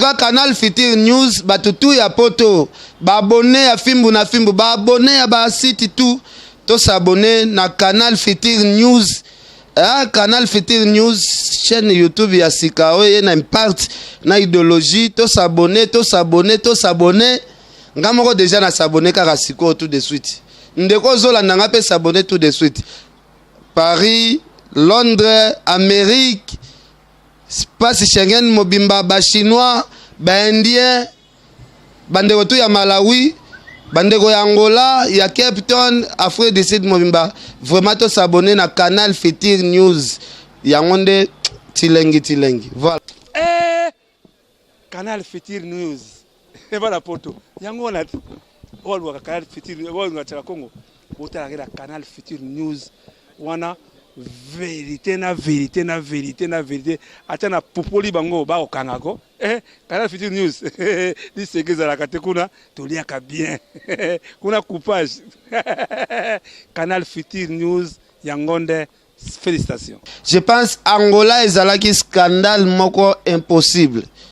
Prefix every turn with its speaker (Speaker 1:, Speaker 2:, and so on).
Speaker 1: Ka Canal Futur News, bato tout ya poto ba abonné ya fimbu na fimbu, ba abonné ya ba site tout, to s'abonner na Canal Futur News. Ah, Canal Futur News, chaîne YouTube ya sika oyo ye na impact na idéologie. To s'abonner, to s'abonner, to s'abonner. Nga moko déjà na s'abonner kaka sikoyo tout de suite. Ndeko ozolanda nga mpe, s'abonner tout de suite. Paris, Londres, Amérique, espace Schengen mobimba, bachinois, baindien, bandeko tu ya Malawi, bandeko ya Angola, ya Cape Town, Afrique du Sud mobimba, vraiment tos'abonner na Canal Futur News. Yango nde tilengi tilengi, voilà.
Speaker 2: Eh, Canal Futur News ebala poto yango wana te. Oyo alukaka Canal Futur, oyo alingaka tiaka Congo, botalaka na Canal Futur News wana. Vérité na vérité na vérité na vérité, ata na pupoli bango bakokangako. Eh, Canal Futur News, liseke ezalaka te kuna, toliaka bien kuna, coupage. Canal Futur News yango nde, félicitation.
Speaker 1: Je pense Angola ezalaki scandale moko impossible.